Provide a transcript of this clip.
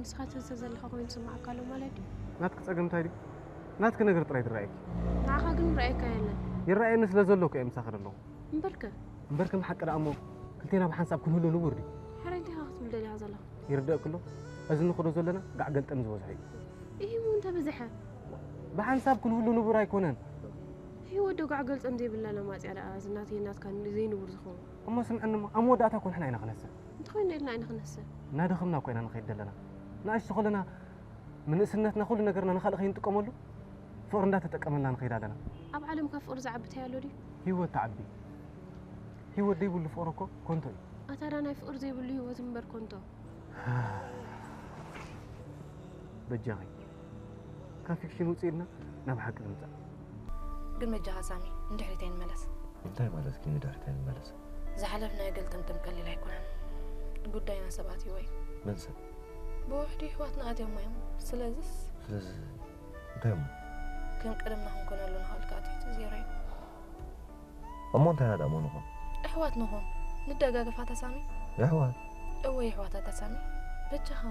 ንስኻ ትህሰ ዘለኻ ኮይኑ ዝስምዓካ ኣሎ ማለት ድዩ? ናትኪ ጸገም እንታይ ድዩ? ናትኪ ነገር ጥራይ ዝረኣየኪ። ንዓኻ ግን ዝረኣየካ የለን። ይረኣየኒ ስለ ዘሎ እኮ እየ ምሳኺ ዘለኹ። እምበርከ እምበር ከም ሓቂ ደኣ እሞ ክልቴና ብሓንሳብ ክንህሉ ንቡር ድዩ? ሕራይ እንዲኻ ክትብል ደሊኻ ዘለኻ? ይርደእኪ ኣሎ። እዚ ንኸዶ ዘለና ጋዕ ገልጠም ዝበዝሖ እዩ። ይህ እውን ተበዝሐ። ብሓንሳብ ክንህሉ ንቡር ኣይኮነን። ህይወት ዶ ጋዕ ገልጠም ዘይብላ ለማፅያ ደኣ እዚ ናተይ ናትካ ዘይንቡር ዝኸውን? እሞ ስምዕኒ እሞ ኣብ መወዳእታ እኮ ንሕና ኢና ክነስእ። እንተኾይኑ ኢልና ኢና ክነስእ። እናደኸምና እኮ ኢና ንኸይድ ዘለና። ንኣሽቱ ከለና ምንእስነትና ኩሉ ነገርና ንኻልእ ከይንጥቀመሉ ፍቕሪ እንዳተጠቀመልና ንኸይድ ኣለና። ኣብ ዓለም ካብ ፍቕሪ ዝዓቢ እንታይ ኣሎ ድዩ? ህይወት ትዓቢ። ህይወት ዘይብሉ ፍቕሪ እኮ ኮንቶ እዩ። ኣታዳ ናይ ፍቕሪ ዘይብሉ ህይወት እምበር ኮንቶ። በጃኺ ካብ ፊክሽን ውፅእ ኢልና ናብ ሓቂ ንምፃእ። ግን መጃኻ ሳሚ ንድሕሪት ኣይንመለስ። እንታይ ማለት ግን ንድሕሪት ኣይንመለስ? ዝሓለፍናዮ ገልጥምጥም ቀሊል ኣይኮነን። ጉዳይና ሰባት እዩ ወይ መን ሰብ? ብውሕዱ ይሕዋትና ኣትዮም እዮም። ስለዚስ ስለዚ እንታይ እሞ? ከም ቀደምና ክንኮነሉ ንኽእል ከዓ ትሕቲ ዜሮ እዩ። እሞ እንታይ ኢና ደኣ እሞ ንኾን? ኣሕዋት ንኾን ንደጋገፍ ኣታ ሳሚ። የሕዋት እወ የሕዋት ኣታ ሳሚ። በጃኻ